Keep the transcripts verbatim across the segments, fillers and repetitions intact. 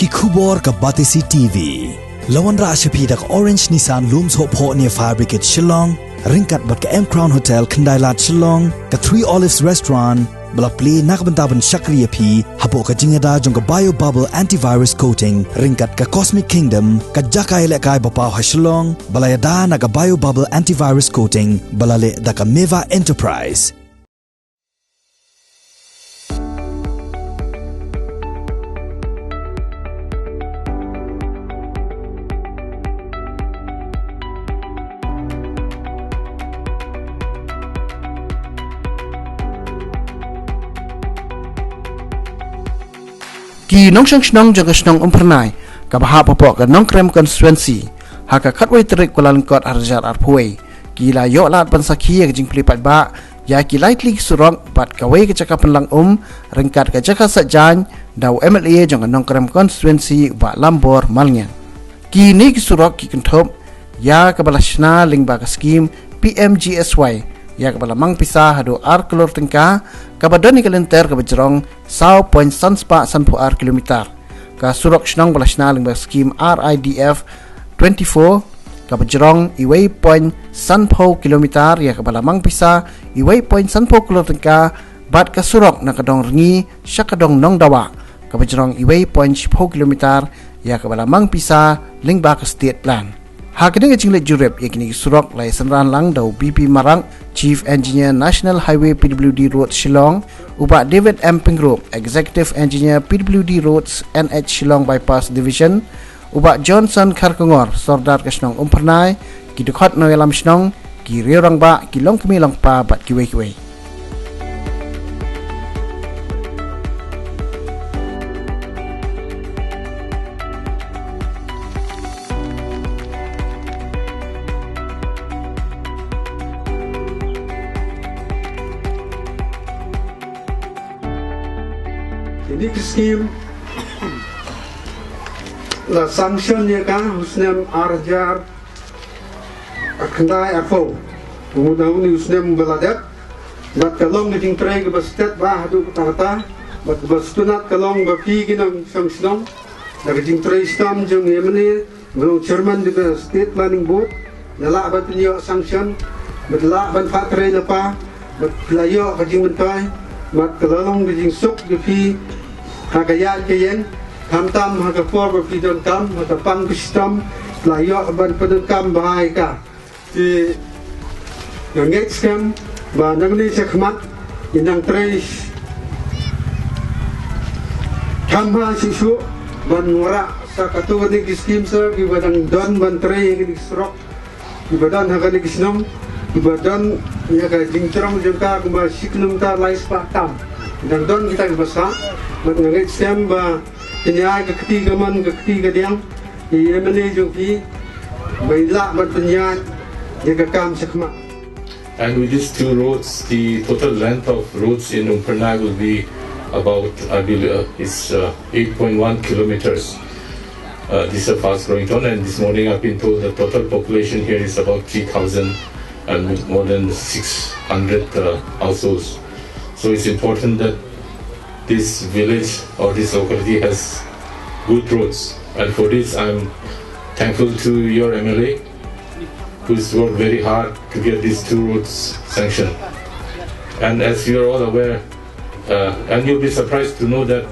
Ki khubor ka Batesi T V. La wanrah sha phi da ka Orange Nissan Lum Sohphoh near Fire Brigade Shillong, ryngkat bad ka M Crown Hotel Khyndailad Shillong, ka Three Olives Restaurant, ba la plie na ka bynta ban shakri ïa phi hapoh ka jingïada jong ka Bio Bubble Antivirus Coating, ryngkat ka Cosmic Kingdom, ka jaka ïalehkai ba paw ha Shillong, ba la ïada na ka Bio Bubble Antivirus Coating, ba la leh da ka Meva Enterprise. Ki nongshong shnong jong ka shnong Umphyrnai, kaba hap hapoh ka Nongkrem constituency, ha ka khatwei tarik Kyllalyngkot arhajar arphew, ki la ïoh lad ban sakhi ïa ka jingplie paidbah ïa ki lai tylli ki surok bad kawei ka jaka pynlang um ryngkat ka jaka saitjaiñ da u M L A jong ka Nongkrem constituency, Bah Lambor Malngiang. Kine ki surok ki kynthup ïa kaba la shna lyngba ka skhim P M G S Y, ïa kaba la mang pisa haduh ar klur tyngka, kaba don ïa ka lynter kaba jrong saw point san spah sanphew ar kilometer. Ka surok shnong ba la shna lyngba ka skhim R I D F twenty-four, kaba jrong uwei point sanphew kilometer, ïa kaba la mang pisa uwei point sanphew klur tyngka, bad ka surok na ka Dong Rngi sha ka Dong Nongdawa, kaba jrong uwei point shiphew kilometer, ïa kaba la mang pisa lyngba ka State Plan. Ha kane ka jingleit jurip ïa kine ki surok la ïasynran lang da u B P Marak, Chief Engineer National Highway P W D Road Shillong, u Bah David M Pyngrope, Executive Engineer P W D Roads N H Shillong Bypass Division, u Bah Johnson Kharkongor, Sordar ka shnong Umphyrnai, ki dkhot nongïalam shnong, ki riew rangbah, ki longkmie longkpa bad kiwei kiwei. Kine ki skhim la sanction ïa ka ha u snem arhajar khyndai arphew. Kumta une u snem ba la dep, bad ka long ka jingtrei kaba stet bha haduh katta katta, bad kaba sngewtynnat ka long ba phi ki nongshong shnong, da ka jingtrei shitom jong u M L A, ba long Chairman jong ka State Planning Board, la lah ban pynïoh sanction, bad la lah ban phah trei lypa, bad la ïoh ka jingmyntoi, bad ka la long ka jingsuk ïa phi ha ka ïaid ka ïeng, khamtam ha ka por ba phi donkam, ha ka pang ka shitom, la ïoh ban pyndonkam bha ïa ka. Te nga ngeit skhem ba nangne shakhmat ngin nang trei kham bha shuh shuh ban wanrah sa katto katne ki skhim sa kiba dang don ban trei ïa kine ki surok kiba don ha kane ka shnong, kiba don ïa ka jingjrong jong ka kumba shi kilometer lai spah tam. Dang don kita kiba sah, bad nga ngeit skhem ba kin ïai ka kti kamon ka kti kadiang ïa u M L A jong phi ba in lah ban pynïaid ïa ka kam shakhmat. And with these two roads, the total length of roads in Umphyrnai will be about, I believe, uh, is, uh, eight point one kilometers. Uh, this is a fast growing town, and this morning I've been told the total population here is about three thousand and more than six hundred, uh, households. So it's important that this village or this locality has good roads. And for this, I'm thankful to your M L A, who's worked very hard to get these two roads sanctioned. And as you are all aware, uh, and you'll be surprised to know that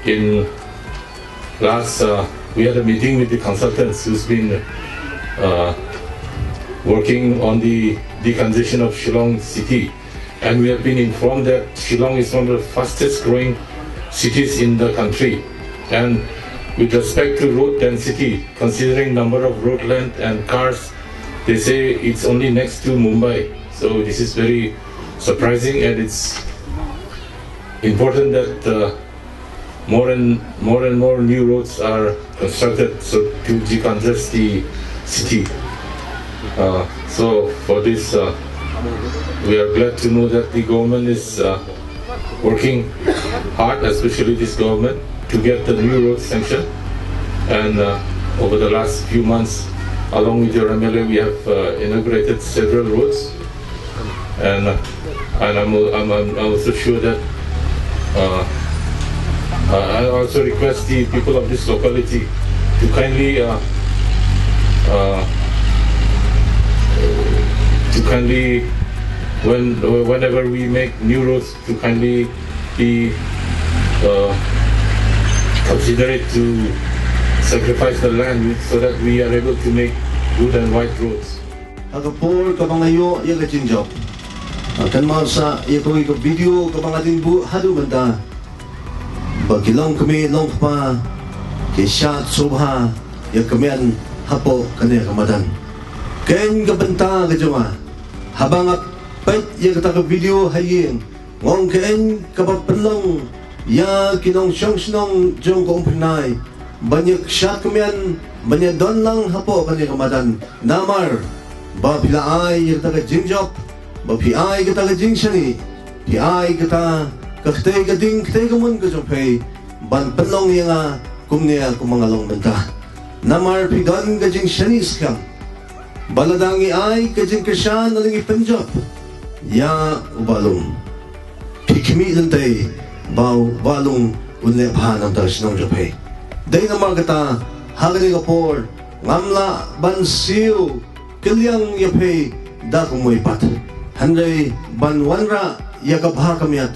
in last, uh, we had a meeting with the consultants who's been, uh, working on the decongestion of Shillong city. And we have been informed that Shillong is one of the fastest growing cities in the country. And with respect to road density, considering number of road length and cars, they say it's only next to Mumbai. So this is very surprising, and it's important that, uh, more and, more and more new roads are constructed so to decongest the city. Uh, so for this, uh, we are glad to know that the government is, uh, working hard, especially this government, to get the new roads sanctioned. And, uh, over the last few months, along with your M L A, we have, uh, inaugurated several roads. And, uh, and I'm, I'm, I'm also sure that, uh, Uh, I also request the people of this locality to kindly, uh, uh, to kindly, when whenever we make new roads, to kindly be uh, considerate to sacrifice the land so that we are able to make good and wide roads. Ha ka por kaba nga ïoh ïa ka jingjop, nga kynmaw sa ïa kawei ka video kaba nga dang buh haduh mynta, ba ki longkmie longkpa ki shad sngewbha ïa ka mian hapoh kane ka madan. Kane ka bynta ka jong nga, haba nga peit ïa kata ka video ha ïing, nga ong kane kaba pynlong ïa ki nongshong shnong jong ka Umphyrnai ban ïa shad ka mian, ban ïa don lang hapoh kane ka madan. Namar ba phi la ai ïa kata ka jingjop, ba phi ai kata ka jingshaniah, phi ai kata ka kti ka ding kti ka mun ka jong phi ban pynlong ïa nga kumne kumba nga long mynta. Namar phi don ka jingshaniah skhem ba lada ngi ai ka jingkyrshan lada ngi pynjop ïa u Bah Lung, phi khmih lynti ba u Bah Lung un leh bha na ka shnong jong phi. Dei namar kata ha kane ka por ngam lah ban siew kylliang ïa phi da kumwei pat, hynrei ban wanrah ïa ka bha ka miat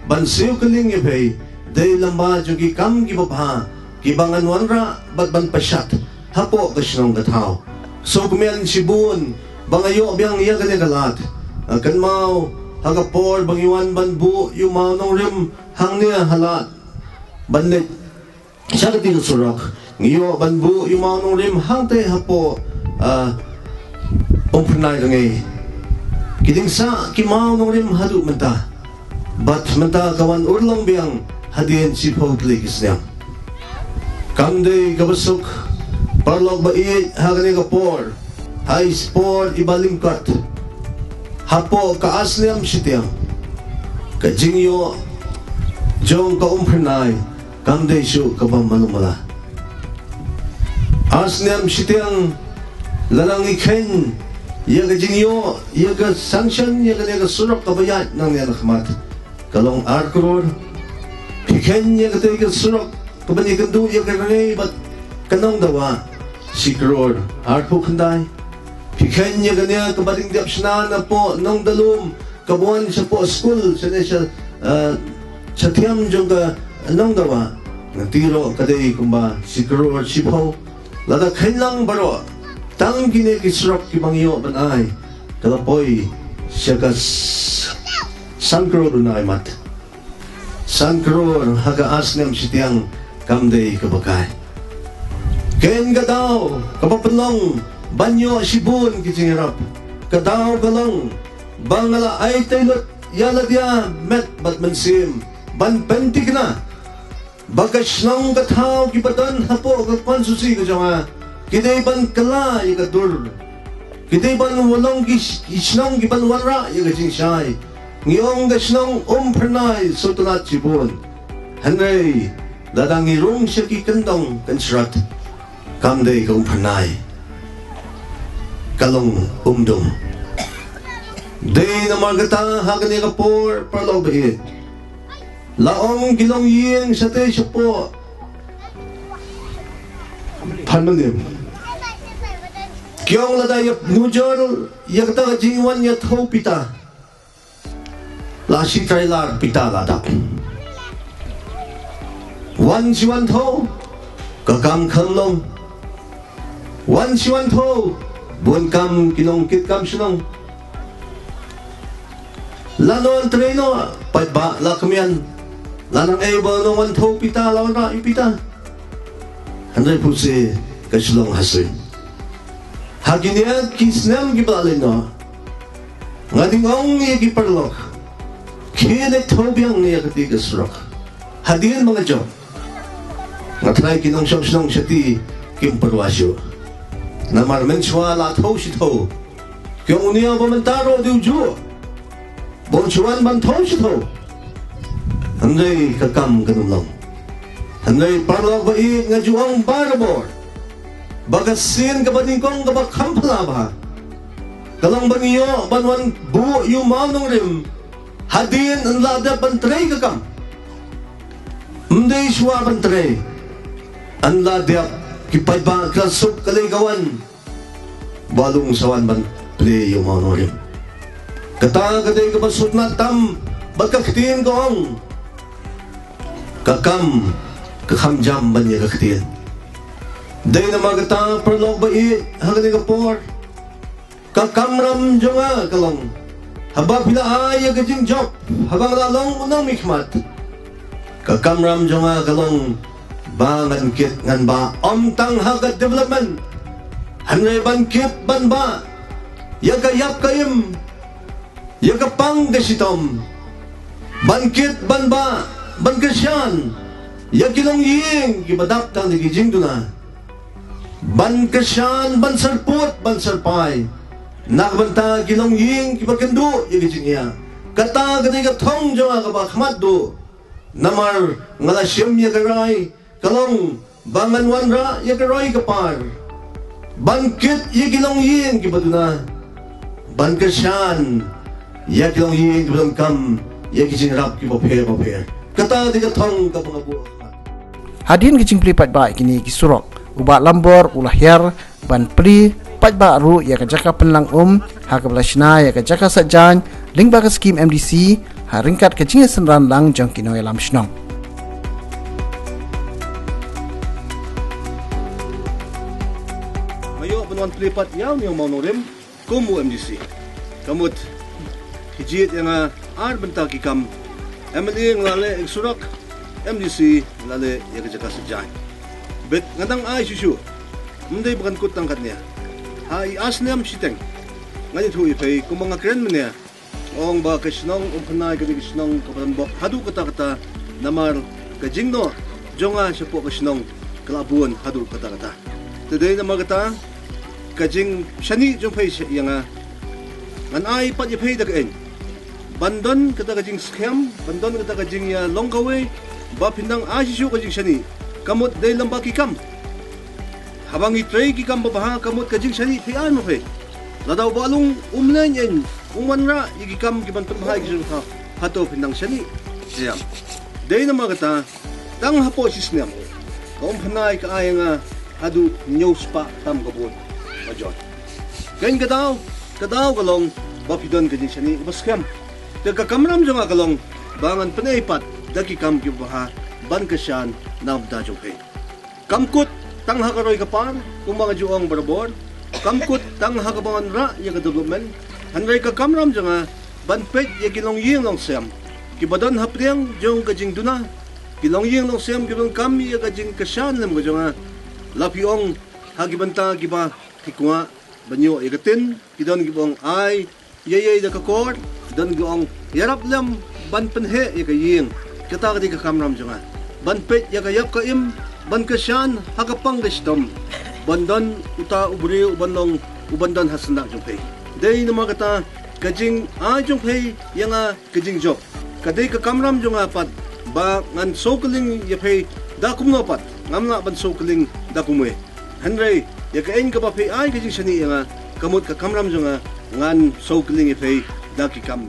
ban siew kylliang ïa phi dei lyngba jong ki kam kiba bha kiba ngan wanrah bad ban pynshad hapoh ka shnong ka thaw. Sngewkmen shibun ba nga ïoh biang ïa kane ka lad. Nga kynmaw ha ka por ba ngi wan ban buh ïa u mawnongrim hangne ha lad ban leit sha kata ka surok, ngi ïoh ban buh ïa u mawnongrim hangtei hapoh, ah, Umphyrnai ka ngi. Ki dang sah ki mawnongrim haduh mynta. Bad mynta ka wan urlong biang hadien shiphew tylli ki snem. Kam dei kaba suk paralok ba ïeit ha kane ka por, ha i sport iba lyngkot hapoh ka ar snem shiteng, ka jingïoh jong ka Umphyrnai kam dei shuh kaba malu mala. Ar snem shiteng la nang i kheiñ ïa ka jingïoh ïa ka sanction ïa kane ka surok kaba ïaid nangne na khmat, ka long ar klur. Phi kheiñ ïa katei ka surok kaba ïakynduh ïa ka Rangei bad ka Nongdawa, shi klur arphew khyndai. Phi kheiñ ïa kane kaba dang dep shna napoh Nongdalum kaba wan shapoh skul shane sha, eh, sha thiam jong ka Nongdawa, ngan tip ruh ka dei kumba shi klur shiphew. Lada kheiñ lang baroh tang kine ki surok kiba ngi ïoh ban ai, ka la poi sha ka s-, san klur un ai mat. San klur ha ka ar snem shiteng kam dei kaba kai. Kane ka daw kaba pynlong ban ïoh shibun ki jingïarap. Ka daw ka long ba nga la aiti lut ïa lade met bad mynsiem ban pynthikna ba ka shnong ka thaw kiba don hapoh ka konstituensi ka jong nga ki dei ban kylla ïa ka dur. Ki dei ban long ki sh-, ki shnong kiban wanrah ïa ka jingshai. Ngi ong ka shnong Umphyrnai sngewtynnat shibun. Hynrei lada ngi rung sha ki kyndong kynshrat, kam dei ka Umphyrnai, ka long Umdum. Dei namar kata ha kane ka por paralok ba ïeit, la ong ki longïing shatei shapoh Pharmalim, ki ong lada ïa nujor ïa kata ka jingwan ïa thew pita, la shi trailer pita la dap. Wan shi wan thew, ka kam kham long. Wan shi wan thew, bun kam ki nongkitkam shnong. La nang trei noh, paidbah la kmen. La nang ei ba nang wan thew pita, la wanrah ïa u pita. Hynrei puse ka shlong ha suiñ. Ha kine ki snem kiba la leit noh, nga dang ong ïa ki paralok, khie leit thew biang ïa kata ka surok. Hadien ba nga jop, nga tharai ki nongshong shnong shati kim pyrwa shuh. Namar mynshuwa la thew shi thew, ki ong nia ba mynta ruh dei u juh, ba u shu wan ban thew shi thew. Hynrei ka kam kam long. Hynrei paralok ba ïeit, nga ju ong barabor ba ka sien kaba nyngkong kaba kham phylla bha ka long ba ngi ïoh ban wan buh ïa u mawnongrim hadien un la dep ban trei ka kam. Ym dei shuwa ban trei, yn la dep ki paidbah ki la suk ka lei ka wan. Ba lung sa wan ban plie ïa u mawnongrim. Kata ka dei kaba sngewtynnat tam bad ka ktien ka ong, ka kam ka kham jam ban ïa ka ktien. Dei namar kata paralok ba ïeit, ha kane ka por ka kamram jong nga ka long, haba phi la ai ïa ka jingjop, haba nga la long u nongmihkhmat, ka kamram jong nga ka long ba ngan kit ngan bah, ym tang ha ka development, hynrei ban kit ban bah ïa ka ïap ka im, ïa ka pang ka shitom, ban kit ban bah, ban kyrshan ïa ki longïing kiba dap tang da ki jingduna, ban kyrshan, ban syrpud, ban syrpai na ka bynta ki longïing kiba kynduh ïa ka jingïa. Kata ka dei ka thong jong nga kaba khmat duh. Namar nga la shim ïa ka rai, ka long ba ngan wanrah ïa ka roi ka par, ban kit ïa ki longïing kiba duna, ban kyrshan ïa ki longïing kiba donkam ïa ki jingïarap kiba pher ba pher. Kata dei ka thong kaba nga buh. Hadien ka jingplie paidbah ïa kine ki surok, u Bah Lambor u la hiar ban plie paidbah ruh ïa ka jaka pynlang um ha kaba la shna ïa ka jaka saitjaiñ lyngba ka skim M D C, ha ryngkat ka jingïasynran lang jong ki nongïalam shnong. Nga ïoh ban wan plie pat ïa une u mawnongrim kum u M D C. Ka mut ki jied ïa nga ar bynta ki kam. M L A nga la leh ïa ka surok, M D C nga la leh ïa ka jaka saitjaiñ. Bad nga dang ai shuh shuh, ym dei ba kan kut tang katne. Ha i ar snem shiteng ngan ïathuh ïa phi kumba nga kren mynne. Ong ba ka shnong Umphyrnai ka dei ka shnong kaba don bok haduh katta katta, namar ka jingnoh jong nga shapoh ka shnong ka la bun haduh katta katta. Te dei namar kata ka jingshaniah jong phi ïa nga, ngan ai pat ïa phi da ka aiñ ban don kata ka jingskhem, ban don kata ka jingïalong kawei, ba phin dang ai shuh shuh ka jingshaniah. Ka mut dei lyngba ki kam. Haba ngi trei ki kam babha, ka mut ka jingshaniah phi ai ma phi. Lada u Bah Lung um leh aiñ, um wanrah ïa ki kam kiban pynbha ïa ki jingthaw, hato phin dang shaniah? Ïa. Dei namar kata, tang hapoh shi snem ka Umphyrnai ka ai ïa nga haduh hynñiew spah tam ka vote ba jot. Kein ka daw, ka daw ka long ba phi don ka jingshaniah ba skhem. Te ka kamram jong nga ka long ba ngan pynïaid pat da ki kam kiba bha ban kyrshan na ka bynta jong phi. Kam kut tang ha ka roi ka par, kumba nga ju ong barabor. Kam kut tang ha kaba wanrah ïa ka development. Hynrei ka kamram jong nga ban peit ïa ki longïing longsem kiba don hapdeng jong ka jingduna, ki longïing longsem kiba donkam ïa ka jingkyrshan lem ka jong nga. La phi ong ha ki bynta kiba phi kwah ban ïoh ïa ka tin, ki don kiba ong ai ïa ïa da ka kor, don ki ong ïarap lem ban pynheh ïa ka ïing. Kata ka dei ka kamram jong nga, ban peit ïa ka ïap ka im, ban kyrshan ha ka pang ka shitom, ban don uta u briew uban long uban don ha syndah jong phi. Dei namar kata ka jingai jong phi ïa nga ka jingjop, ka dei ka kamram jong nga pat ba ngan sngewkylliang ïa phi da kumno pat, ngam lah ban sngewkylliang da kumwei. Hynrei ïa ka aiñ kaba phi ai ka jingshaniah ïa nga, ka mut ka kamram jong nga, ngan sngewkylliang ïa phi da ki kam.